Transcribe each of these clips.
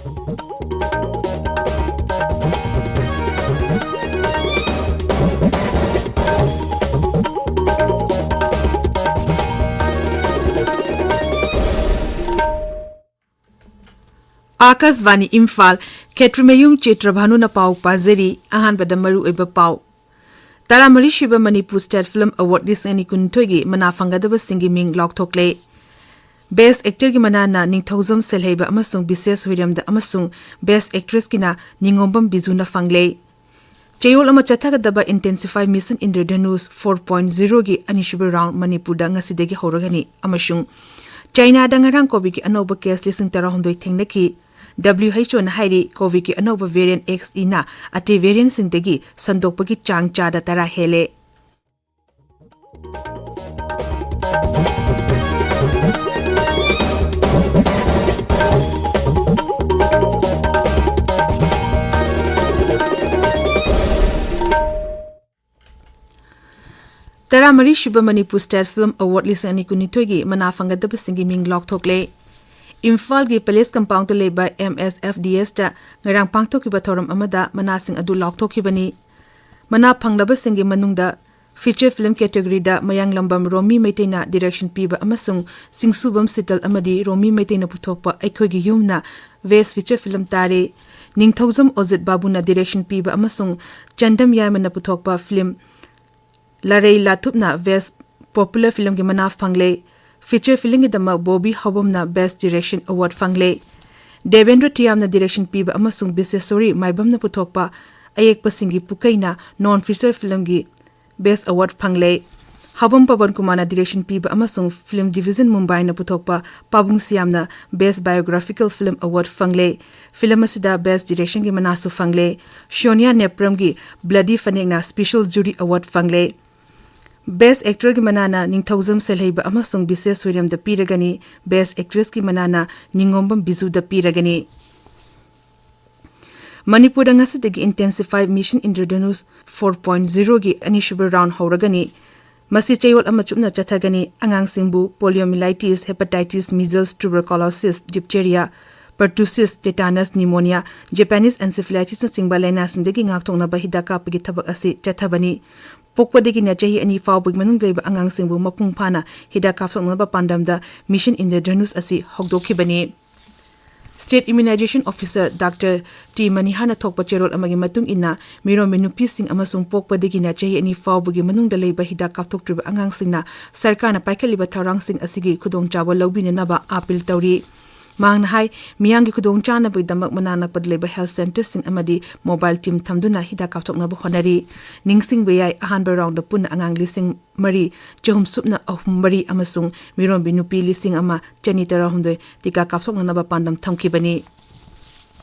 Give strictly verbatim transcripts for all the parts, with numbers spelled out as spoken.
ꯑꯥꯀꯥꯁꯕꯥꯅꯤ ꯏꯝꯐꯥꯜ, ꯈꯦꯇ꯭ꯔꯤꯃꯌꯨꯝ ꯆꯤꯇ꯭ꯔꯚꯥꯅꯨꯅ ꯄꯥꯎ ꯄꯥꯖꯔꯤ꯫ ꯑꯍꯥꯟꯕꯗ ꯃꯔꯨꯑꯣꯏꯕ ꯄꯥꯎ꯫ ꯇꯔꯥꯃꯔꯤ ꯁꯨꯕ ꯃꯅꯤꯄꯨꯔ ꯁ꯭ꯇꯦꯠ ꯐꯤꯜꯝ ꯑꯦꯋꯥꯔꯗ ꯂꯤꯁꯤꯡ ꯑꯅꯤ ꯀꯨꯟꯅꯤꯊꯣꯏꯒꯤ ꯃꯅꯥ ꯐꯪꯒꯗꯕꯁꯤꯡꯒꯤ ꯃꯤꯡ ꯂꯥꯎꯊꯣꯛꯂꯦ꯫ ꯕꯦꯁ꯭ꯠ ꯑꯦꯛꯇꯔꯒꯤ ꯃꯅꯥꯅ ꯅꯤꯡꯊꯧꯖꯝ ꯁꯦꯜꯍꯩꯕ ꯑꯃꯁꯨꯡ ꯕꯤꯁꯦꯁ ꯍꯨꯏꯔꯦꯝꯗ ꯑꯃꯁꯨꯡ ꯕꯦꯁ꯭ꯠ ꯑꯦꯛꯇ꯭ꯔꯦꯁꯀꯤꯅ ꯅꯤꯉꯣꯝꯕꯝ ꯕꯤꯖꯨꯅ ꯐꯪꯂꯦ꯫ ꯆꯌꯣꯜ ꯑꯃ ꯆꯠꯊꯒꯗꯕ ꯏꯟꯇꯦꯟꯁꯤꯐꯥꯏ ꯃꯤꯁꯟ ꯏꯟꯗ꯭ꯔꯙꯅꯨꯁ ꯐꯣꯔ ꯄꯣꯏꯟꯠ ꯖꯤꯔꯣꯒꯤ ꯑꯅꯤꯁꯨꯕ ꯔꯥꯎꯟꯗ ꯃꯅꯤꯄꯨꯔꯗ ꯉꯁꯤꯗꯒꯤ ꯍꯧꯔꯒꯅꯤ ꯑꯃꯁꯨꯡ ꯆꯥꯏꯅꯥꯗ ꯉꯔꯥꯡ ꯀꯣꯚꯤꯗꯀꯤ ꯑꯅꯧꯕ ꯀꯦꯁ ꯂꯤꯁꯤꯡ ꯇꯔꯥꯍꯨꯝꯗꯣꯏ ꯊꯦꯡꯅꯈꯤ꯫ ꯗꯕ꯭ꯂꯤꯌꯨ ꯑꯩꯆ ꯑꯣꯅ ꯍꯥꯏꯔꯤ, ꯀꯣꯚꯤꯗꯀꯤ ꯑꯅꯧꯕ ꯚꯦꯔꯤꯌꯦꯟꯠ ꯑꯦꯛꯁ ꯏꯅ ꯑꯇꯩ ꯚꯦꯔꯤꯌꯦꯟꯠꯁꯤꯡꯗꯒꯤ ꯁꯟꯗꯣꯛꯄꯒꯤ ꯆꯥꯡ ꯆꯥꯗ ꯇꯔꯥ ꯍꯦꯜꯂꯦ꯫ ꯇꯔꯥꯃꯔꯤ ꯁꯨꯕ ꯃꯅꯤꯄꯨꯔ ꯁ꯭ꯇꯦꯠ ꯐꯤꯜꯝ ꯑꯦꯋꯥꯔꯗ ꯂꯤꯁꯤꯡ ꯑꯅꯤ ꯀꯨꯟꯅꯤꯊꯣꯏꯒꯤ ꯃꯅꯥ ꯐꯪꯒꯗꯕꯁꯤꯡꯒꯤ ꯃꯤꯡ ꯂꯥꯎꯊꯣꯛꯂꯦ꯫ ꯏꯝꯐꯥꯜꯒꯤ ꯄꯦꯂꯦꯁ ꯀꯝꯄꯥꯎꯟꯗ ꯂꯩꯕ ꯑꯦꯝ ꯑꯦꯁ ꯑꯦꯐ ꯗꯤ ꯑꯦꯁꯇ ꯉꯔꯥꯡ ꯄꯥꯡꯊꯣꯛꯈꯤꯕ ꯊꯧꯔꯝ ꯑꯃꯗ ꯃꯅꯥꯁꯤꯡ ꯑꯗꯨ ꯂꯥꯎꯊꯣꯛꯈꯤꯕꯅꯤ꯫ ꯃꯅꯥ ꯐꯪꯂꯕꯁꯤꯡꯒꯤ ꯃꯅꯨꯡꯗ ꯐꯤꯆꯔ ꯐꯤꯜꯝ ꯀꯦꯇꯦꯒꯣꯔꯤꯗ ꯃꯌꯥꯡꯂꯝꯕꯝ ꯔꯣꯃꯤ ꯃꯩꯇꯩꯅ ꯗꯤꯔꯦꯛꯁꯟ ꯄꯤꯕ ꯑꯃꯁꯨꯡ ꯆꯤꯡꯁꯨꯕꯝ ꯁꯤꯇꯜ ꯑꯃꯗꯤ ꯔꯣꯃꯤ ꯃꯩꯇꯩꯅ ꯄꯨꯊꯣꯛꯄ ꯑꯩꯈꯣꯏꯒꯤ ꯌꯨꯝꯅ ꯕꯦꯁ꯭ꯠ ꯐꯤꯆꯔ ꯐꯤꯜꯝ ꯇꯥꯔꯦ꯫ ꯅꯤꯡꯊꯧꯖꯝ ꯑꯣꯖꯤꯠ ꯕꯥꯕꯨꯅ ꯗꯤꯔꯦꯛꯁꯟ ꯄꯤꯕ ꯑꯃꯁꯨꯡ ꯆꯟꯗꯝ ꯌꯥꯏꯃꯅ ꯄꯨꯊꯣꯛꯄ ꯐꯤꯜꯝ ꯂꯥꯔꯩ ꯂꯥꯊꯨꯞꯅ ꯕꯦꯁ꯭ꯠ ꯄꯣꯄꯨꯂꯔ ꯐꯤꯜꯝꯒꯤ ꯃꯅꯥ ꯐꯪꯂꯦ꯫ Feature ꯐꯤꯜꯝꯒꯤꯗꯃꯛ Bobby ꯍꯥꯎꯕꯝꯅ best direction award ꯐꯪꯂꯦ꯫ ꯗꯦꯕꯦꯟꯗ꯭ꯔ ꯊꯤꯌꯥꯝꯅ ꯗꯤꯔꯦꯛꯁꯟ ꯄꯤꯕ ꯑꯃꯁꯨꯡ ꯕꯤꯁꯦꯁꯣꯔꯤ ꯃꯥꯏꯕꯝꯅ ꯄꯨꯊꯣꯛꯄ ꯑꯌꯦꯛꯄꯁꯤꯡꯒꯤ ꯄꯨꯀꯩꯅ ꯅꯣꯟ ꯐꯤꯆꯔ ꯐꯤꯜꯝꯒꯤ ꯕꯦꯁ꯭ꯠ ꯑꯦꯋꯥꯔꯗ ꯐꯪꯂꯦ꯫ ꯍꯥꯎꯕꯝ ꯄꯕꯟ ꯀꯨꯃꯥꯔꯅ ꯗꯤꯔꯦꯛꯁꯟ ꯄꯤꯕ ꯑꯃꯁꯨꯡ ꯐꯤꯜꯝ ꯗꯤꯕꯤꯖꯟ ꯃꯨꯝꯕꯥꯏꯅ ꯄꯨꯊꯣꯛꯄ ꯄꯥꯕꯨꯡ ꯁꯤꯌꯥꯝꯅ ꯕꯦꯁ꯭ꯠ ꯕꯥꯏꯑꯣꯒ꯭ꯔꯥꯐꯤꯀꯦꯜ ꯐꯤꯜꯝ ꯑꯦꯋꯥꯔꯗ ꯐꯪꯂꯦ꯫ ꯐꯤꯜꯝ ꯑꯁꯤꯗ ꯕꯦꯁ꯭ꯠ ꯗꯤꯔꯦꯛꯁꯟꯒꯤ ꯃꯅꯥꯁꯨ ꯐꯪꯂꯦ꯫ ꯁꯣꯅꯤꯌꯥ ꯅꯦꯄ꯭ꯔꯝꯒꯤ ꯕ꯭ꯂꯗꯤ ꯐꯅꯦꯛꯅ ꯁ꯭ꯄꯦꯁꯤꯌꯦꯜ ꯖꯨꯔꯤ ꯑꯦꯋꯥꯔꯗ ꯐꯪꯂꯦ꯫ ꯕꯦꯁ꯭ꯠ ꯑꯦꯛꯇꯔꯒꯤ ꯃꯅꯥꯅ ꯅꯤꯡꯊꯧꯖꯝ ꯁꯦꯜꯍꯩꯕ ꯑꯃꯁꯨꯡ ꯕꯤꯁꯦꯁ ꯍꯨꯏꯔꯦꯝꯗ ꯄꯤꯔꯒꯅꯤ꯫ ꯕꯦꯁ꯭ꯠ ꯑꯦꯛꯇ꯭ꯔꯦꯁꯀꯤ ꯃꯅꯥꯅ ꯅꯤꯉꯣꯝꯕꯝ ꯕꯤꯖꯨꯗ ꯄꯤꯔꯒꯅꯤ꯫ ꯃꯅꯤꯄꯨꯔꯗ ꯉꯁꯤꯗꯒꯤ intensify mission Indradhanush four point ꯖꯤꯔꯣꯒꯤ ꯑꯅꯤꯁꯨꯕ ꯔꯥꯎꯟꯗ ꯍꯧꯔꯒꯅꯤ꯫ ꯃꯁꯤ ꯆꯌꯣꯜ ꯑꯃ ꯆꯨꯞꯅ ꯆꯠꯊꯒꯅꯤ꯫ ꯑꯉꯥꯡꯁꯤꯡꯕꯨ poliomyelitis, hepatitis, measles, tuberculosis, diphtheria, pertussis, tetanus, pneumonia, Japanese encephalitisꯅꯆꯤꯡꯕ ꯂꯥꯏꯅꯥꯁꯤꯡꯗꯒꯤ ꯉꯥꯛꯊꯣꯛꯅꯕ ꯍꯤꯗꯥꯛ ꯀꯥꯞꯄꯒꯤ ꯊꯕꯛ ꯑꯁꯤ ꯆꯠꯊꯕꯅꯤ꯫ ꯄꯣꯛꯄꯗꯒꯤꯅ ꯆꯍꯤ ꯑꯅꯤ ꯐꯥꯎꯕꯒꯤ ꯃꯅꯨꯡꯗ ꯂꯩꯕ ꯑꯉꯥꯡꯁꯤꯡꯕꯨ ꯃꯄꯨꯡ ꯐꯥꯅ ꯍꯤꯗꯥꯛ ꯀꯥꯞꯊꯣꯛꯅꯕ ꯄꯥꯟꯗꯝꯗ Mission Indradhanush ꯑꯁꯤ ꯍꯧꯗꯣꯛꯈꯤꯕꯅꯤ꯫ State Immunization Officer Doctor T ꯃꯅꯤꯍꯥꯔꯅ ꯊꯣꯛꯄ ꯆꯦꯔꯣꯜ ꯑꯃꯒꯤ ꯃꯇꯨꯡ ꯏꯟꯅ, ꯃꯤꯔꯣꯟꯕꯤ ꯅꯨꯄꯤꯁꯤꯡ ꯑꯃꯁꯨꯡ ꯄꯣꯛꯄꯗꯒꯤꯅ ꯆꯍꯤ ꯑꯅꯤ ꯐꯥꯎꯕꯒꯤ ꯃꯅꯨꯡꯗ ꯂꯩꯕ ꯍꯤꯗꯥꯛ ꯀꯥꯞꯊꯣꯛꯇ꯭ꯔꯤꯕ ꯑꯉꯥꯡꯁꯤꯡꯅ ꯁꯔꯀꯥꯔꯅ ꯄꯥꯏꯈꯠꯂꯤꯕ ꯊꯧꯔꯥꯡꯁꯤꯡ ꯑꯁꯤꯒꯤ ꯈꯨꯗꯣꯡꯆꯥꯕ ꯂꯧꯕꯤꯅꯅꯕ ꯑꯥꯄꯤꯜ ꯇꯧꯔꯤ꯫ ꯃꯍꯥꯛꯅ ꯍꯥꯏ, ꯃꯤꯌꯥꯝꯒꯤ ꯈꯨꯗꯣꯡꯆꯥꯅꯕꯒꯤꯗꯃꯛ ꯃꯅꯥꯛ ꯅꯛꯄꯗ ꯂꯩꯕ health centreꯁꯤꯡ ꯑꯃꯗꯤ mobile team ꯊꯝꯗꯨꯅ ꯍꯤꯗꯥꯛ ꯀꯥꯞꯊꯣꯛꯅꯕ ꯍꯣꯠꯅꯔꯤ꯫ ꯅꯤꯡꯁꯤꯡꯕ ꯌꯥꯏ, ꯑꯍꯥꯟꯕ roundꯗ ꯄꯨꯟꯅ ꯑꯉꯥꯡ ꯂꯤꯁꯤꯡ ꯃꯔꯤ ꯆꯍꯨꯝ ꯁꯨꯞꯅ ꯑꯍꯨꯝ ꯃꯔꯤ ꯑꯃꯁꯨꯡ ꯃꯤꯔꯣꯟꯕꯤ ꯅꯨꯄꯤ ꯂꯤꯁꯤꯡ ꯑꯃ ꯆꯅꯤ ꯇꯔꯥꯍꯨꯝꯗꯣꯏ ꯇꯤꯀꯥ ꯀꯥꯞꯊꯣꯛꯅꯅꯕ ꯄꯥꯟꯗꯝ ꯊꯝꯈꯤꯕꯅꯤ꯫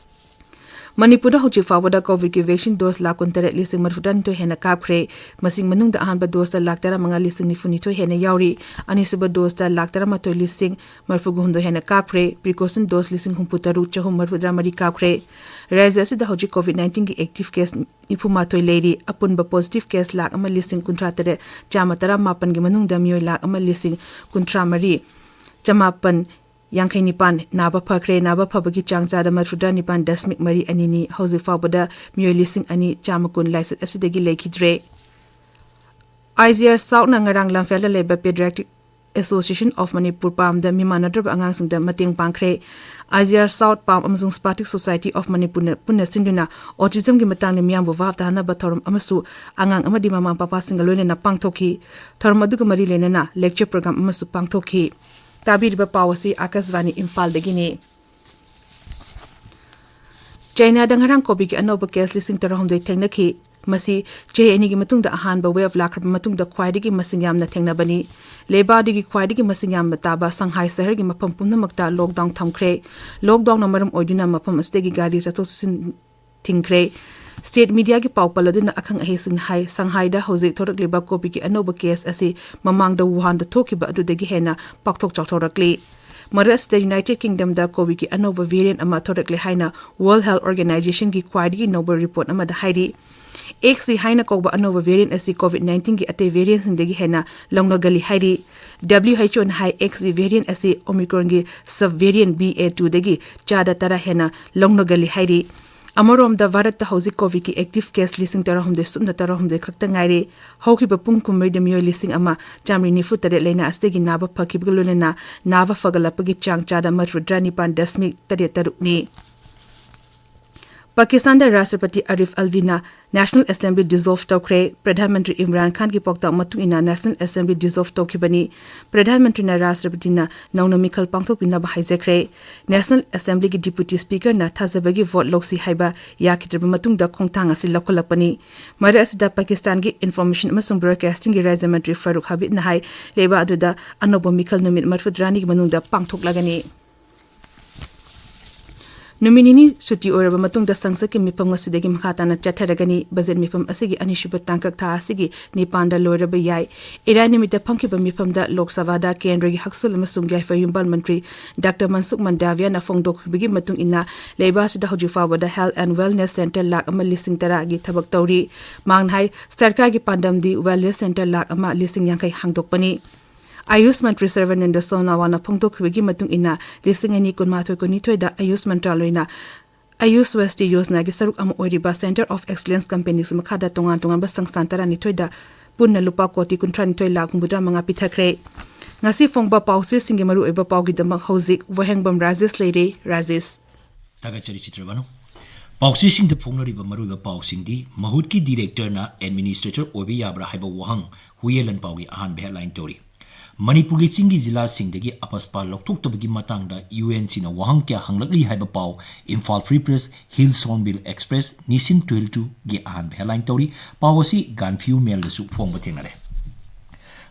ꯃꯅꯤꯄꯨꯔꯗ ꯍꯧꯖꯤꯛ ꯐꯥꯎꯕꯗ COVID ꯀꯤ vaccine dose ꯂꯥꯈ ꯀꯨꯟꯇꯔꯦꯠ ꯂꯤꯁꯤꯡ ꯃꯔꯤꯐꯨꯇꯔꯥꯅꯤꯊꯣꯏ ꯍꯦꯟꯅ ꯀꯥꯞꯈ꯭ꯔꯦ꯫ ꯃꯁꯤꯒꯤ ꯃꯅꯨꯡꯗ ꯑꯍꯥꯟꯕ doseꯇ ꯂꯥꯈ ꯇꯔꯥꯃꯉꯥ ꯂꯤꯁꯤꯡ ꯅꯤꯐꯨꯅꯤꯊꯣꯏ ꯍꯦꯟꯅ ꯌꯥꯎꯔꯤ꯫ ꯑꯅꯤꯁꯨꯕ doseꯇ ꯂꯥꯈ ꯇꯔꯥꯃꯥꯊꯣꯏ ꯂꯤꯁꯤꯡ ꯃꯔꯤꯐꯨꯒ ꯍꯨꯝꯗꯣꯏ ꯍꯦꯟꯅ ꯀꯥꯞꯈ꯭ꯔꯦ꯫ Precaution dose ꯂꯤꯁꯤꯡ ꯍꯨꯝꯐꯨ ꯇꯔꯨꯛ ꯆꯍꯨꯝ ꯃꯔꯤꯐꯨꯇꯔꯥ ꯃꯔꯤ ꯀꯥꯞꯈ꯭ꯔꯦ꯫ ꯔꯥꯖ꯭ꯌ ꯑꯁꯤꯗ ꯍꯧꯖꯤꯛ COVID nineteen ꯒꯤ active case ꯅꯤꯐꯨ ꯃꯥꯊꯣꯏ ꯂꯩꯔꯤ꯫ ꯑꯄꯨꯟꯕ positive case ꯂꯥꯈ ꯑꯃ ꯂꯤꯁꯤꯡ ꯀꯨꯟꯊ꯭ꯔꯥ ꯇꯔꯦꯠ ꯆꯥꯝꯃ ꯇꯔꯥ ꯃꯥꯄꯟꯒꯤ ꯃꯅꯨꯡꯗ ꯃꯤꯑꯣꯏ ꯂꯥꯈ ꯑꯃ ꯂꯤꯁꯤꯡ ꯀꯨꯟꯊ꯭ꯔꯥ ꯃꯔꯤ ꯆꯃꯥꯄꯟ ꯌꯥꯡꯈꯩ ꯅꯤꯄꯥꯟ ꯅꯥꯕ ꯐꯈ꯭ꯔꯦ꯫ ꯅꯥꯕ ꯐꯕꯒꯤ ꯆꯥꯡ ꯆꯥꯗ ꯃꯔꯤꯐꯨꯇꯔꯥ ꯅꯤꯄꯥꯟ ꯗꯁꯃꯤꯛ ꯃꯔꯤ ꯑꯅꯤꯅꯤ꯫ ꯍꯧꯖꯤꯛ ꯐꯥꯎꯕꯗ ꯃꯤꯑꯣꯏ ꯂꯤꯁꯤꯡ ꯑꯅꯤ ꯆꯥꯝꯃ ꯀꯨꯟ ꯂꯥꯏꯆꯠ ꯑꯁꯤꯗꯒꯤ ꯂꯩꯈꯤꯗ꯭ꯔꯦ꯫ IGR Southꯅ ꯉꯔꯥꯡ ꯂꯝꯐꯦꯜꯗ ꯂꯩꯕ Pediatric Association of Manipur ꯄꯥꯝꯗ ꯃꯤꯃꯥꯟꯅꯗ꯭ꯔꯕ ꯑꯉꯥꯡꯁꯤꯡꯗ ꯃꯇꯦꯡ ꯄꯥꯡꯈ꯭ꯔꯦ꯫ IGR South, ꯄꯥꯝ ꯑꯃꯁꯨꯡ Spastic Society of Manipurꯅ ꯄꯨꯟꯅ ꯁꯤꯟꯗꯨꯅ autismꯒꯤ ꯃꯇꯥꯡꯗ ꯃꯤꯌꯥꯝꯕꯨ ꯚꯥꯞ ꯇꯥꯍꯟꯅꯕ ꯊꯧꯔꯝ ꯑꯃꯁꯨ ꯑꯉꯥꯡ ꯑꯃꯗꯤ ꯃꯃꯥ ꯃꯄꯥꯁꯤꯡꯒ ꯂꯣꯏꯅꯅ ꯄꯥꯡꯊꯣꯛꯈꯤ꯫ ꯊꯧꯔꯝ ꯑꯗꯨꯒ ꯃꯔꯤ ꯂꯩꯅꯅ lecture program ꯑꯃꯁꯨ ꯄꯥꯡꯊꯣꯛꯈꯤ꯫ ꯇꯥꯕꯤꯔꯤꯕ ꯄꯥꯎ ꯑꯁꯤ ꯑꯥꯀꯥꯁꯕꯥꯅꯤ ꯏꯝꯐꯥꯜꯗꯒꯤꯅꯤ꯫ ꯆꯥꯏꯅꯥꯗ ꯉꯔꯥꯡ COVIDꯀꯤ ꯑꯅꯧꯕ case ꯂꯤꯁꯤꯡ ꯇꯔꯥꯍꯨꯝꯗꯣꯏ ꯊꯦꯡꯅꯈꯤ꯫ ꯃꯁꯤ ꯆꯍꯤ ꯑꯅꯤꯒꯤ ꯃꯇꯨꯡꯗ ꯑꯍꯥꯟꯕ wave ꯂꯥꯛꯈ꯭ꯔꯕ ꯃꯇꯨꯡꯗ ꯈ꯭ꯋꯥꯏꯗꯒꯤ ꯃꯁꯤꯡ ꯌꯥꯝꯅ ꯊꯦꯡꯅꯕꯅꯤ꯫ ꯂꯩꯕꯥꯛ ꯑꯗꯨꯒꯤ ꯈ꯭ꯋꯥꯏꯗꯒꯤ ꯃꯁꯤꯡ ꯌꯥꯝꯕ ꯇꯥꯕ ꯁꯪꯍꯥꯏ ꯁꯍꯔꯒꯤ ꯃꯐꯝ ꯄꯨꯝꯅꯃꯛꯇ lockdown ꯊꯝꯈ꯭ꯔꯦ꯫ Lockdownꯅ ꯃꯔꯝ ꯑꯣꯏꯗꯨꯅ ꯃꯐꯝ ꯑꯁꯤꯗꯒꯤ ꯒꯥꯔꯤ ꯆꯠꯊꯣꯛ ꯆꯠꯁꯤꯟ ꯊꯤꯡꯈ꯭ꯔꯦ꯫ State mediaꯒꯤ ꯄꯥꯎ ꯄꯜꯂꯗꯨꯅ ꯑꯈꯪ ꯑꯍꯩꯁꯤꯡꯅ ꯍꯥꯏ, ꯁꯪꯍꯥꯏꯗ ꯍꯧꯖꯤꯛ ꯊꯣꯔꯛꯂꯤꯕ COVIDꯀꯤ ꯑꯅꯧꯕ case ꯑꯁꯤ ꯃꯃꯥꯡꯗ ꯋꯨꯍꯥꯟꯗ ꯊꯣꯛꯈꯤꯕ ꯑꯗꯨꯗꯒꯤ ꯍꯦꯟꯅ ꯄꯥꯛꯊꯣꯛ ꯆꯥꯎꯊꯣꯔꯛꯂꯤ꯫ ꯃꯔꯛ ꯑꯁꯤꯗ United Kingdomꯗ COVIDꯀꯤ ꯑꯅꯧꯕ variant ꯑꯃ ꯊꯣꯔꯛꯂꯦ ꯍꯥꯏꯅ World Health Organizationꯒꯤ ꯈ꯭ꯋꯥꯏꯗꯒꯤ ꯅꯧꯕ report ꯑꯃꯗ ꯍꯥꯏꯔꯤ꯫ XE ꯍꯥꯏꯅ ꯀꯧꯕ ꯑꯅꯧꯕ variant ꯑꯁꯤ COVID nineteen ꯒꯤ ꯑꯇꯩ variant ꯁꯤꯡꯗꯒꯤ ꯍꯦꯟꯅ ꯂꯧꯅꯒꯜꯂꯤ ꯍꯥꯏꯔꯤ꯫ WHO ꯅ ꯍꯥꯏ, XE variant ꯑꯁꯤ Omicron ꯒꯤ sub variant BA two ꯗꯒꯤ ꯆꯥꯗ ꯇꯔꯥ ꯍꯦꯟꯅ ꯂꯧꯅꯒꯜꯂꯤ ꯍꯥꯏꯔꯤ꯫ ꯑꯃꯔꯣꯝꯗ, ꯚꯥꯔꯠꯇ ꯍꯧꯖꯤꯛ COVID ꯀꯤ active case ꯂꯤꯁꯤꯡ ꯇꯔꯥꯍꯨꯝꯗꯣꯏ ꯁꯨꯞꯅ ꯇꯔꯥꯍꯨꯝꯗꯣꯏ ꯈꯛꯇ ꯉꯥꯏꯔꯦ꯫ ꯍꯧꯈꯤꯕ ꯄꯨꯡ ꯀꯨꯟꯃꯔꯤꯗ ꯃꯤꯑꯣꯏ ꯂꯤꯁꯤꯡ ꯑꯃ ꯆꯥꯃꯔꯤ ꯅꯤꯐꯨ ꯇꯔꯦꯠ ꯂꯥꯏꯅꯥ ꯑꯁꯤꯗꯒꯤ ꯅꯥꯕ ꯐꯈꯤꯕꯒ ꯂꯣꯏꯅꯅ ꯅꯥꯕ ꯐꯒꯠꯂꯛꯄꯒꯤ ꯆꯥꯡ ꯆꯥꯗ ꯃꯔꯤꯐꯨꯇꯔꯥ ꯅꯤꯄꯥꯟ ꯗꯁꯃꯤꯛ ꯇꯔꯦꯠ ꯇꯔꯨꯛꯅꯤ꯫ ꯄꯥꯀꯤꯁꯇꯥꯟꯗ ꯔꯥꯁꯇ꯭ꯔꯄꯇꯤ ꯑꯥꯔꯤꯐ ꯑꯜꯚꯤꯅ National Assembly dissolve ꯇꯧꯈ꯭ꯔꯦ꯫ ꯄ꯭ꯔꯙꯥꯟ ꯃꯟꯇ꯭ꯔꯤ ꯏꯝꯔꯥꯟ ꯈꯥꯟꯒꯤ ꯄꯥꯎꯇꯥꯛ ꯃꯇꯨꯡ ꯏꯟꯅ National Assembly dissolve ꯇꯧꯈꯤꯕꯅꯤ꯫ ꯄ꯭ꯔꯙꯥꯟ ꯃꯟꯇ꯭ꯔꯤꯅ ꯔꯥꯁꯇ꯭ꯔꯄꯇꯤꯅ ꯅꯧꯅ ꯃꯤꯈꯜ ꯄꯥꯡꯊꯣꯛꯄꯤꯅꯕ ꯍꯥꯏꯖꯈ꯭ꯔꯦ꯫ National Assembly ꯒꯤ Deputy Speaker ꯅ ꯊꯥꯖꯕꯒꯤ vote ꯂꯧꯁꯤ ꯍꯥꯏꯕ ꯌꯥꯈꯤꯗ꯭ꯔꯕ ꯃꯇꯨꯡꯗ ꯈꯣꯡꯊꯥꯡ ꯑꯁꯤ ꯂꯧꯈꯠꯂꯛꯄꯅꯤ꯫ ꯃꯔꯛ ꯑꯁꯤꯗ, ꯄꯥꯀꯤꯁꯇꯥꯟꯒꯤ Information ꯑꯃꯁꯨꯡ Broadcasting ꯒꯤ ꯔꯥꯖ꯭ꯌ ꯃꯟꯇ꯭ꯔꯤ ꯐꯥꯔꯨꯛ ꯍꯕꯤꯕꯅ ꯍꯥꯏ, ꯂꯩꯕꯥꯛ ꯑꯗꯨꯗ ꯑꯅꯧꯕ ꯃꯤꯈꯜ ꯅꯨꯃꯤꯠ ꯃꯔꯤꯐꯨꯇꯔꯥꯅꯤꯒꯤ ꯃꯅꯨꯡꯗ ꯄꯥꯡꯊꯣꯛꯂꯒꯅꯤ꯫ ꯅꯨꯃꯤꯠ ꯅꯤꯅꯤ ꯁꯨꯇꯤ ꯑꯣꯏꯔꯕ ꯃꯇꯨꯡꯗ ꯁꯪꯁꯠꯀꯤ ꯃꯤꯐꯝ ꯉꯁꯤꯗꯒꯤ ꯃꯈꯥ ꯇꯥꯅ ꯆꯠꯊꯔꯒꯅꯤ꯫ ꯕꯖꯦꯠ ꯃꯤꯐꯝ ꯑꯁꯤꯒꯤ ꯑꯅꯤꯁꯨꯕ ꯇꯥꯡꯀꯛ ꯊꯥ ꯑꯁꯤꯒꯤ ꯅꯤꯄꯥꯟꯗ ꯂꯣꯏꯔꯕ ꯌꯥꯏ꯫ ꯏꯔꯥꯏ ꯅꯨꯃꯤꯠꯇ ꯐꯝꯈꯤꯕ ꯃꯤꯐꯝꯗ ꯂꯣꯛ ꯁꯚꯥꯗ ꯀꯦꯟꯗ꯭ꯔꯒꯤ ꯍꯛꯁꯦꯜ ꯑꯃꯁꯨꯡ ꯌꯥꯏꯐ ꯌꯨꯝꯕꯥꯜ ꯃꯟꯇ꯭ꯔꯤ ꯗꯥꯛꯇꯔ ꯃꯟꯁꯨꯈ ꯃꯟꯗꯥꯚꯤꯌꯥꯅ ꯐꯣꯡꯗꯣꯛꯈꯤꯕꯒꯤ ꯃꯇꯨꯡ ꯏꯟꯅ, ꯂꯩꯕꯥꯛ ꯑꯁꯤꯗ ꯍꯧꯖꯤꯛ ꯐꯥꯎꯕꯗ health and wellness centre lakh ꯑꯃ ꯂꯤꯁꯤꯡ ꯇꯔꯥꯒꯤ ꯊꯕꯛ ꯇꯧꯔꯤ꯫ ꯃꯍꯥꯛꯅ ꯍꯥꯏ, ꯁꯔꯀꯥꯔꯒꯤ ꯄꯥꯟꯗꯝꯗꯤ wellness centre ꯂꯥꯈ ꯑꯃ ꯂꯤꯁꯤꯡ ꯌꯥꯡꯈꯩ ꯍꯥꯡꯗꯣꯛꯄꯅꯤ꯫ ꯑꯌꯨꯁ ꯃꯟꯇ꯭ꯔꯤ ꯁꯔꯕꯥꯅꯟꯗ ꯁꯣꯅꯣꯋꯥꯜꯅ ꯐꯣꯡꯗꯣꯛꯈꯤꯕꯒꯤ ꯃꯇꯨꯡ ꯏꯟꯅ, ꯂꯤꯁꯤꯡ ꯑꯅꯤ ꯀꯨꯟꯃꯥꯊꯣꯏ ꯀꯨꯟꯅꯤꯊꯣꯏꯗ ꯑꯌꯨꯁ ꯃꯟꯇ꯭ꯔꯥꯂꯣꯏꯅ ꯑꯌꯨꯁ ꯁ꯭ꯋꯥꯁꯇꯤ ꯌꯣꯖꯅꯥꯒꯤ ꯁꯔꯨꯛ ꯑꯃ ꯑꯣꯏꯔꯤꯕ Centre of Excellence Companies ꯃꯈꯥꯗ ꯇꯣꯉꯥꯟ ꯇꯣꯉꯥꯟꯕ ꯁꯪꯁꯊꯥꯟ ꯇꯔꯥꯅꯤꯊꯣꯏꯗ ꯄꯨꯟꯅ ꯂꯨꯄꯥ ꯀꯣꯇꯤ ꯀꯨꯟꯊ꯭ꯔꯥꯅꯤꯊꯣꯏ ꯂꯥꯈ ꯍꯨꯝꯐꯨꯇꯔꯥ ꯃꯉꯥ ꯄꯤꯊꯈ꯭ꯔꯦ꯫ ꯉꯁꯤ ꯐꯣꯡꯕ ꯄꯥꯎꯆꯦꯁꯤꯡꯒꯤ ꯃꯔꯨꯑꯣꯏꯕ ꯄꯥꯎꯒꯤꯗꯃꯛ ꯍꯧꯖꯤꯛ ꯋꯥꯍꯦꯡꯕꯝ ꯔꯥꯖꯦꯁ ꯂꯩꯔꯦ꯫ ꯔꯥꯖꯦꯁ꯫ ꯊꯥꯒꯠꯆꯔꯤ ꯆꯤꯇ꯭ꯔꯕꯥꯅꯨ꯫ ꯄꯥꯎꯆꯦꯁꯤꯡꯗ ꯐꯣꯡꯅꯔꯤꯕ ꯃꯔꯨꯑꯣꯏꯕ ꯄꯥꯎꯁꯤꯡꯗꯤ, ꯃꯍꯨꯠꯀꯤ ꯗꯤꯔꯦꯛꯇꯔꯅ ꯑꯦꯗꯃꯤꯅꯤꯁꯇ꯭ꯔꯦꯇꯔ ꯑꯣꯏꯕ ꯌꯥꯕ꯭ꯔꯥ ꯍꯥꯏꯕ ꯋꯥꯍꯪ ꯍꯨꯌꯦꯟ ꯂꯥꯟꯄꯥꯎꯒꯤ ꯑꯍꯥꯟꯕ headline ꯇꯧꯔꯤ꯫ ꯃꯅꯤꯄꯨꯔꯒꯤ ꯆꯤꯡꯒꯤ ꯖꯤꯂꯥꯁꯤꯡꯗꯒꯤ ꯑꯄꯁꯄꯥ ꯂꯧꯊꯣꯛꯇꯕꯒꯤ ꯃꯇꯥꯡꯗ UNCꯅ ꯋꯥꯍꯪ ꯀꯌꯥ ꯍꯪꯂꯛꯂꯤ ꯍꯥꯏꯕ ꯄꯥꯎ Imphal Free Press, Hills Hornbillꯒꯤ ꯑꯍꯥꯟꯕ headline ꯇꯧꯔꯤ꯫ ꯄꯥꯎ ꯑꯁꯤ ꯒꯥꯟꯐꯤꯌꯨ ꯃꯦꯜꯗꯁꯨ ꯐꯣꯡꯕ ꯊꯦꯡꯅꯔꯦ꯫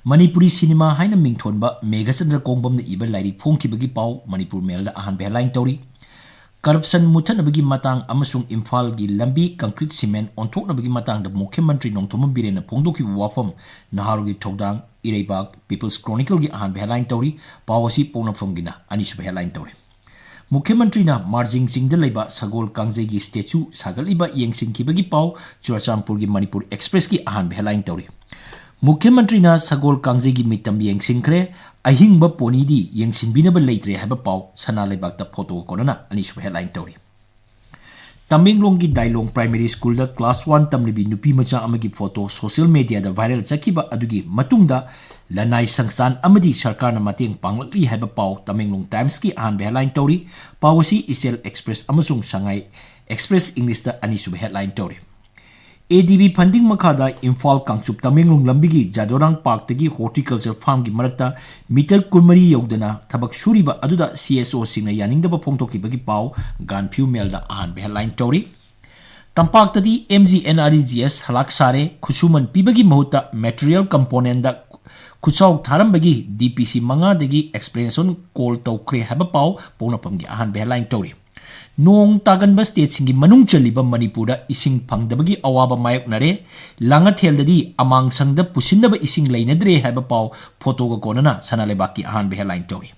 ꯃꯅꯤꯄꯨꯔꯤ ꯁꯤꯅꯦꯃꯥ ꯍꯥꯏꯅ ꯃꯤꯡꯊꯣꯟꯕ ꯃꯦꯘꯆꯟꯗ꯭ꯔ ꯀꯣꯡꯕꯝꯅ ꯏꯕ ꯂꯥꯏꯔꯤꯛ ꯐꯣꯡꯈꯤꯕꯒꯤ ꯄꯥꯎ ꯃꯅꯤꯄꯨꯔ ꯃꯦꯜꯗ ꯑꯍꯥꯟꯕ headline ꯇꯧꯔꯤ꯫ ꯀꯔꯞꯁꯟ ꯃꯨꯠꯊꯠꯅꯕꯒꯤ ꯃꯇꯥꯡ ꯑꯃꯁꯨꯡ ꯏꯝꯐꯥꯜꯒꯤ ꯂꯝꯕꯤ concrete cement ꯑꯣꯟꯊꯣꯛꯅꯕꯒꯤ ꯃꯇꯥꯡꯗ ꯃꯨꯈ꯭ꯌ ꯃꯟꯇ꯭ꯔꯤ ꯅꯣꯡꯊꯣꯝꯕꯝ ꯕꯤꯔꯦꯟꯅ ꯐꯣꯡꯗꯣꯛꯈꯤꯕ ꯋꯥꯐꯝ ꯅꯍꯥꯔꯣꯜꯒꯤ ꯊꯧꯗꯥꯡ, ꯏꯔꯩꯕꯥꯛ People's Chronicleꯒꯤ ꯑꯍꯥꯟꯕ headline ꯇꯧꯔꯤ꯫ ꯄꯥꯎ ꯑꯁꯤ ꯄꯣꯛꯅꯐꯝꯒꯤꯅ ꯑꯅꯤꯁꯨꯕ headline ꯇꯧꯔꯤ꯫ ꯃꯨꯈ꯭ꯌ ꯃꯟꯇ꯭ꯔꯤꯅ ꯃꯥꯔꯖꯤꯡ ꯆꯤꯡꯗ ꯂꯩꯕ ꯁꯒꯣꯜ ꯀꯥꯡꯖꯩꯒꯤ ꯁ꯭ꯇꯦꯆꯨ ꯁꯥꯒꯠꯂꯤꯕ ꯌꯦꯡꯁꯤꯟꯈꯤꯕꯒꯤ ꯄꯥꯎ ꯆꯨꯔꯆꯥꯟꯄꯨꯔꯒꯤ ꯃꯅꯤꯄꯨꯔ ꯑꯦꯛꯁꯄ꯭ꯔꯦꯁꯀꯤ ꯑꯍꯥꯟꯕ ꯍꯦꯗꯂꯥꯏꯟ ꯇꯧꯔꯤ꯫ ꯃꯨꯈ꯭ꯌ ꯃꯟꯇ꯭ꯔꯤꯅ ꯁꯒꯣꯜ ꯀꯥꯡꯖꯩꯒꯤ ꯃꯤꯇꯝ ꯌꯦꯡꯁꯤꯟꯈ꯭ꯔꯦ, ꯑꯍꯤꯡꯕ ꯄꯣꯅꯤꯗꯤ ꯌꯦꯡꯁꯤꯟꯕꯤꯅꯕ ꯂꯩꯇ꯭ꯔꯦ ꯍꯥꯏꯕ ꯄꯥꯎ ꯁꯅꯥ ꯂꯩꯕꯥꯛꯇ ꯐꯣꯇꯣꯒ ꯀꯣꯟꯅꯅ ꯑꯅꯤꯁꯨꯕ ꯍꯦꯗꯂꯥꯏꯟ ꯇꯧꯔꯤ꯫ ꯇꯃꯦꯡꯂꯣꯡꯒꯤ ꯗꯥꯏꯂꯣꯡ ꯄ꯭ꯔꯥꯏꯃꯔꯤ ꯁ꯭ꯀꯨꯜꯗ ꯀ꯭ꯂꯥꯁ ꯋꯥꯟ ꯇꯝꯂꯤꯕꯤ ꯅꯨꯄꯤ ꯃꯆꯥ ꯑꯃꯒꯤ ꯐꯣꯇꯣ ꯁꯣꯁꯤꯌꯦꯜ ꯃꯦꯗꯤꯌꯥꯗ ꯚꯥꯏꯔꯦꯜ ꯆꯠꯈꯤꯕ ꯑꯗꯨꯒꯤ ꯃꯇꯨꯡꯗ ꯂꯅꯥꯏ ꯁꯪꯁꯊꯥꯟ ꯑꯃꯗꯤ ꯁꯔꯀꯥꯔꯅ ꯃꯇꯦꯡ ꯄꯥꯡꯂꯛꯂꯤ ꯍꯥꯏꯕ ꯄꯥꯎ ꯇꯃꯦꯡꯂꯣꯡ ꯇꯥꯏꯝꯁꯀꯤ ꯑꯍꯥꯟꯕ ꯍꯦꯗꯂꯥꯏꯟ ꯇꯧꯔꯤ꯫ ꯄꯥꯎ ꯑꯁꯤ ꯏꯆꯦꯜ ꯑꯦꯛꯁꯄ꯭ꯔꯦꯁ ꯑꯃꯁꯨꯡ ꯁꯉꯥꯏ ꯑꯦꯛꯁꯄ꯭ꯔꯦꯁ ꯏꯪꯂꯤꯁꯇ ꯑꯅꯤꯁꯨꯕ ꯍꯦꯗꯂꯥꯏꯟ ꯇꯧꯔꯤ꯫ ꯑꯦ ꯗꯤ ꯕꯤ ꯐꯟꯗꯤꯡ ꯃꯈꯥꯗ ꯏꯝꯐꯥꯜ ꯀꯥꯡꯆꯨꯞ ꯇꯃꯦꯡꯂꯣꯡ ꯂꯝꯕꯤꯒꯤ ꯖꯥꯗꯣꯔꯥꯡ ꯄꯥꯔꯛꯇꯒꯤ ꯍꯣꯔꯇꯤꯀꯜꯆꯔ ꯐꯥꯔꯝꯒꯤ ꯃꯔꯛꯇ ꯃꯤꯇꯔ ꯀꯨꯟꯃꯔꯤ ꯌꯧꯗꯅ ꯊꯕꯛ ꯁꯨꯔꯤꯕ ꯑꯗꯨꯗ ꯁꯤ ꯑꯦꯁ ꯑꯣꯁꯤꯡꯅ ꯌꯥꯅꯤꯡꯗꯕ ꯐꯣꯡꯗꯣꯛꯈꯤꯕꯒꯤ ꯄꯥꯎ ꯒꯥꯟꯐꯤꯌꯨ ꯃꯦꯜꯗ ꯑꯍꯥꯟꯕ ꯍꯦꯗꯂꯥꯏꯟ ꯇꯧꯔꯤ꯫ ꯇꯝꯄꯥꯛꯇꯗꯤ M G N R E G S ꯍꯂꯥꯛ ꯁꯥꯔꯦ, ꯈꯨꯠꯁꯨꯃꯟ ꯄꯤꯕꯒꯤ ꯃꯍꯨꯠꯇ ꯃꯦꯇꯔꯤꯌꯦꯜ ꯀꯝꯄꯣꯅꯦꯟꯗ ꯈꯨꯠꯆꯥꯎ ꯊꯥꯔꯝꯕꯒꯤ ꯗꯤ ꯄꯤ ꯁꯤ ꯃꯉꯥꯗꯒꯤ ꯑꯦꯛꯁꯄ꯭ꯂꯦꯅꯦꯁꯟ ꯀꯣꯜ ꯇꯧꯈ꯭ꯔꯦ ꯍꯥꯏꯕ ꯄꯥꯎ ꯄꯣꯛꯅꯐꯝꯒꯤ ꯑꯍꯥꯟꯕ ꯍꯦꯗꯂꯥꯏꯟ ꯇꯧꯔꯤ꯫ ꯅꯣꯡ ꯇꯥꯒꯟꯕ ꯁ꯭ꯇꯦꯠꯁꯤꯡꯒꯤ ꯃꯅꯨꯡ ꯆꯜꯂꯤꯕ ꯃꯅꯤꯄꯨꯔꯗ ꯏꯁꯤꯡ ꯐꯪꯗꯕꯒꯤ ꯑꯋꯥꯕ ꯃꯥꯌꯣꯛꯅꯔꯦ꯫ ꯂꯥꯡꯉꯊꯦꯜꯗꯗꯤ ꯑꯃꯥꯡꯁꯪꯗ ꯄꯨꯁꯤꯟꯅꯕ ꯏꯁꯤꯡ ꯂꯩꯅꯗ꯭ꯔꯦ ꯍꯥꯏꯕ ꯄꯥꯎ ꯐꯣꯇꯣꯒ ꯀꯣꯟꯅꯅ ꯁꯅꯥ ꯂꯩꯕꯥꯛꯀꯤ ꯑꯍꯥꯟꯕ ꯍꯦꯗꯂꯥꯏꯟ ꯇꯧꯔꯤ꯫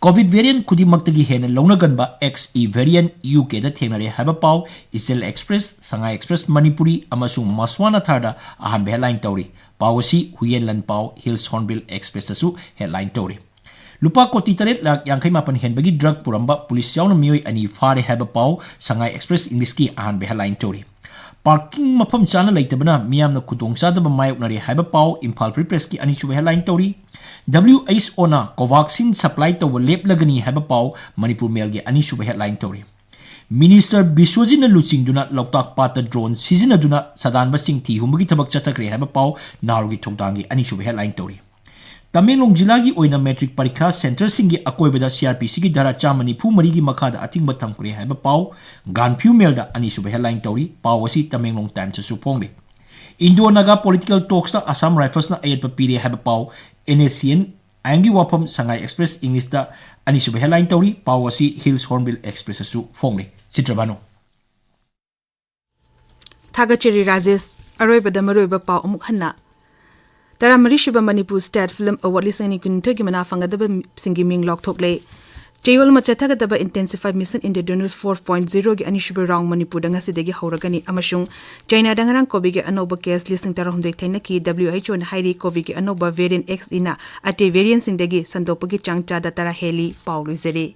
ꯀꯣꯚꯤꯗ ꯚꯦꯔꯤꯌꯟ ꯈꯨꯗꯤꯡꯃꯛꯇꯒꯤ ꯍꯦꯟꯅ ꯂꯧꯅꯒꯟꯕ ꯑꯦꯛꯁ ꯏ ꯚꯦꯔꯤꯌꯟ ꯌꯨ ꯀꯦꯗ ꯊꯦꯡꯅꯔꯦ ꯍꯥꯏꯕ ꯄꯥꯎ ꯏꯆꯦꯜ ꯑꯦꯛꯁꯄ꯭ꯔꯦꯁ, ꯁꯉꯥꯏ ꯑꯦꯛꯁꯄ꯭ꯔꯦꯁ ꯃꯅꯤꯄꯨꯔꯤ ꯑꯃꯁꯨꯡ ꯃꯁ꯭ꯋꯥꯅꯥꯊꯥꯔꯗ ꯑꯍꯥꯟꯕ ꯍꯦꯗꯂꯥꯏꯟ ꯇꯧꯔꯤ꯫ ꯄꯥꯎ ꯑꯁꯤ ꯍꯨꯌꯦꯟ ꯂꯟ ꯄꯥꯎ, ꯍꯤꯜꯁ ꯍꯣꯔꯟꯕꯤꯜ ꯑꯦꯛꯁꯄ꯭ꯔꯦꯁꯇꯁꯨ ꯍꯦꯗꯂꯥꯏꯟ ꯇꯧꯔꯤ꯫ ꯂꯨꯄꯥ ꯀꯣꯇꯤ ꯇꯔꯦꯠ ꯂꯥꯈ ꯌꯥꯡꯈꯩ ꯃꯥꯄꯟ ꯍꯦꯟꯕꯒꯤ ꯗ꯭ꯔꯒ ꯄꯨꯔꯝꯕ ꯄꯨꯂꯤꯁ ꯌꯥꯎꯅ ꯃꯤꯑꯣꯏ ꯑꯅꯤ ꯐꯥꯔꯦ ꯍꯥꯏꯕ ꯄꯥꯎ ꯁꯉꯥꯏ ꯑꯦꯛꯁꯄ꯭ꯔꯦꯁ ꯏꯪꯂꯤꯁꯀꯤ ꯑꯍꯥꯟꯕ ꯍꯦꯗꯂꯥꯏꯟ ꯇꯧꯔꯤ꯫ ꯄꯥꯔꯀꯤꯡ ꯃꯐꯝ ꯆꯥꯅ ꯂꯩꯇꯕꯅ ꯃꯤꯌꯥꯝꯅ ꯈꯨꯗꯣꯡꯆꯥꯗꯕ ꯃꯥꯌꯣꯛꯅꯔꯦ ꯍꯥꯏꯕ ꯄꯥꯎ ꯏꯝꯐꯥꯜ ꯐ꯭ꯔꯤ ꯄ꯭ꯔꯦꯁꯀꯤ ꯑꯅꯤꯁꯨꯕ ꯍꯦꯗꯂꯥꯏꯟ ꯇꯧꯔꯤ꯫ ꯗꯕ꯭ꯂꯤꯌꯨ ꯑꯩꯆ ꯑꯣꯅ ꯀꯣꯚꯥꯛꯁꯤꯟ ꯁꯄ꯭ꯂꯥꯏ ꯇꯧꯕ ꯂꯦꯞꯂꯒꯅꯤ ꯍꯥꯏꯕ ꯄꯥꯎ ꯃꯅꯤꯄꯨꯔ ꯃꯦꯜꯒꯤ ꯑꯅꯤꯁꯨꯕ ꯍꯦꯗꯂꯥꯏꯟ ꯇꯧꯔꯤ꯫ ꯃꯤꯅꯤꯁꯇꯔ ꯕꯤꯁ꯭ꯋꯖꯤꯠꯅ ꯂꯨꯆꯤꯡꯗꯨꯅ ꯂꯣꯛꯇꯥꯛ ꯄꯥꯠꯇ ꯗ꯭ꯔꯣꯟ ꯁꯤꯖꯤꯟꯅꯗꯨꯅ ꯁꯥꯗꯥꯟꯕꯁꯤꯡ ꯊꯤ ꯍꯨꯝꯕꯒꯤ ꯊꯕꯛ ꯆꯠꯊꯈ꯭ꯔꯦ ꯍꯥꯏꯕ ꯄꯥꯎ ꯅꯍꯥꯔꯣꯜꯒꯤ ꯊꯧꯗꯥꯡꯒꯤ ꯑꯅꯤꯁꯨꯕ ꯍꯦꯗꯂꯥꯏꯟ ꯇꯧꯔꯤ꯫ ꯇꯃꯦꯡꯂꯣꯡ ꯖꯤꯂꯥꯒꯤ ꯑꯣꯏꯅ ꯃꯦꯇ꯭ꯔꯤꯛ ꯄꯔꯤꯈꯥ ꯁꯦꯟꯇꯔꯁꯤꯡꯒꯤ ꯑꯀꯣꯏꯕꯗ ꯁꯤ ꯑꯥꯔ ꯄꯤ ꯁꯤꯒꯤ ꯙꯥꯔꯥ ꯆꯥꯝꯃ ꯅꯤꯐꯨ ꯃꯔꯤꯒꯤ ꯃꯈꯥꯗ ꯑꯊꯤꯡꯕ ꯊꯝꯈ꯭ꯔꯦ ꯍꯥꯏꯕ ꯄꯥꯎ ꯒꯥꯟꯐꯤꯌꯨ ꯃꯦꯜꯗ ꯑꯅꯤꯁꯨꯕ ꯍꯦꯗꯂꯥꯏꯟ ꯇꯧꯔꯤ꯫ ꯄꯥꯎ ꯑꯁꯤ ꯇꯃꯦꯡꯂꯣꯡ ꯇꯥꯏꯝꯁꯇꯁꯨ ꯐꯣꯡꯂꯤ꯫ ꯏꯟꯗꯣ ꯅꯥꯒꯥ ꯄꯣꯂꯤꯇꯤꯀꯦꯜ ꯇꯣꯛꯁꯇ ꯑꯁꯥꯝ ꯔꯥꯏꯐꯜꯁꯅ ꯑꯌꯦꯠꯄ ꯄꯤꯔꯦ ꯍꯥꯏꯕ ꯄꯥꯎ ꯑꯦꯟ ꯑꯦꯁ ꯁꯤ ꯑꯦꯟ ꯑꯥꯏ ꯑꯦꯝꯒꯤ ꯋꯥꯐꯝ ꯁꯉꯥꯏ ꯑꯦꯛꯁꯄ꯭ꯔꯦꯁ ꯏꯪꯂꯤꯁꯇ ꯑꯅꯤꯁꯨꯕ ꯍꯦꯗꯂꯥꯏꯟ ꯇꯧꯔꯤ꯫ ꯄꯥꯎ ꯑꯁꯤ ꯍꯤꯜꯁ ꯍꯣꯔꯟꯕꯤꯜ ꯑꯦꯛꯁꯄ꯭ꯔꯦꯁꯇꯁꯨ ꯐꯣꯡꯂꯤ꯫ ꯆꯤꯇ꯭ꯔꯕꯥꯅꯨ꯫ ꯊꯥꯒꯠꯆꯔꯤ ꯔꯥꯖꯦꯁ꯫ ꯑꯔꯣꯏꯕꯗ ꯃꯔꯨꯑꯣꯏꯕ ꯄꯥꯎ ꯑꯃꯨꯛ ꯍꯟꯅ꯫ ꯇꯔꯥꯃꯔꯤꯁꯨꯕ ꯃꯅꯤꯄꯨꯔ ꯁ꯭ꯇꯦꯠ ꯐꯤꯜꯝ ꯑꯦꯋꯥꯔꯗ ꯂꯤꯁꯤꯡ ꯑꯅꯤ ꯀꯨꯟꯅꯤꯊꯣꯏꯒꯤ ꯃꯅꯥ ꯐꯪꯒꯗꯕꯁꯤꯡꯒꯤ ꯃꯤꯡ ꯂꯥꯎꯊꯣꯛꯂꯦ꯫ ꯆꯌꯣꯜ ꯑꯃ ꯆꯠꯊꯒꯗꯕ Intensify Mission Indradhanush four point zero ꯒꯤ ꯑꯅꯤꯁꯨꯕ round ꯃꯅꯤꯄꯨꯔꯗ ꯉꯁꯤꯗꯒꯤ ꯍꯧꯔꯒꯅꯤ ꯑꯃꯁꯨꯡ ꯆꯥꯏꯅꯥꯗ ꯉꯔꯥꯡ COVID ꯒꯤ ꯑꯅꯧꯕ case ꯂꯤꯁꯤꯡ ꯇꯔꯥꯍꯨꯝꯗꯣꯏ ꯊꯦꯡꯅꯈꯤ꯫ WHO ꯅ ꯍꯥꯏꯔꯤ, COVID ꯒꯤ ꯑꯅꯧꯕ variant X E ꯅ ꯑꯇꯩ variant ꯁꯤꯡꯗꯒꯤ ꯁꯟꯗꯣꯛꯄꯒꯤ ꯆꯥꯡ ꯆꯥꯗ ꯇꯔꯥ ꯍꯦꯜꯂꯤ꯫ ꯄꯥꯎ ꯂꯣꯏꯖꯔꯦ꯫